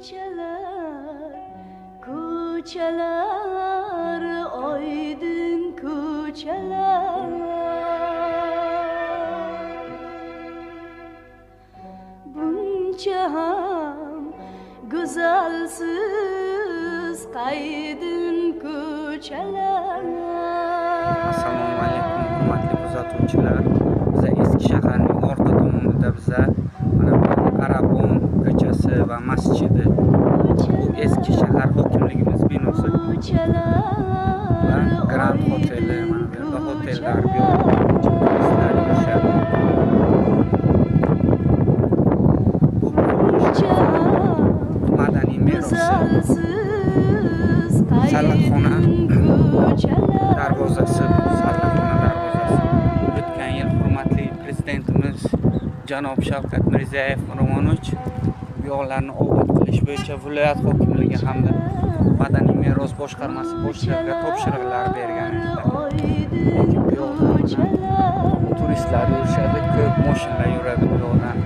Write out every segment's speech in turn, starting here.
Ko'chalar, ko'chalar, oydin ko'chalar. Buncha ham go'zalsiz qaydin ko'chalar. Assalomu alaykum, hurmatli kuzatuvchilar. Biza eski shaharning orqa tomonida, biza mana bu yerda Arabon ko'chasi va masjidi. Bu eski shahar hokimligimiz binosi va Grand oteli. Mana bu yerda otellar, bu yoqda turistlar yurishadi. Bu madaniy merosi. Sallaxona darvozasi, bu Sallaxona darvozasi. O'tgan yil hurmatli prezidentimiz janob Shavkat Mirziyoyev Miromonovich bu yoqlarni obod qilish bo'yicha viloyat hokimligi hamda madaniy meros boshqarmasi boshlig'iga topshiriqlar bergan edilar. Lekin bu yoqdan turistlar yurishadi, ko'p mashinalar yuradi bu yoqdan.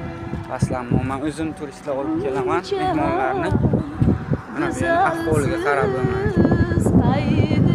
Aslan, man o'zim turistlar olib kelaman, mehmonlarni. Mana bu yerni ahvoliga qarab. Qaydin.